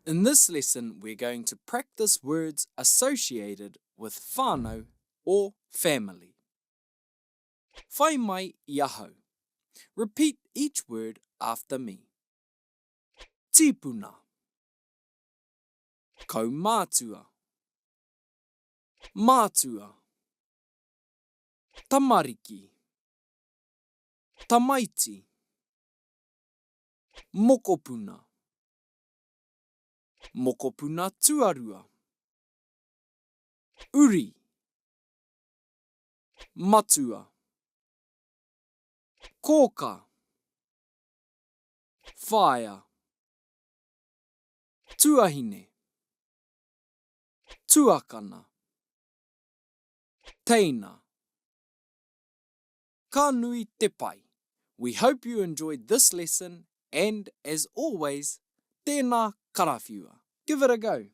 In this lesson we're going to practice words associated with whānau or family. Whai mai i ahau. Repeat each word after me. Tīpuna. Kaumātua. Mātua. Tamariki. Tamaiti. Mokopuna. Mokopuna tuarua. Uri. Matua. Kōka. Whaea. Tuahine. Tuakana. Teina. Ka nui te pai. We hope you enjoyed this lesson and, as always, tēnā karawhiua. Give it a go!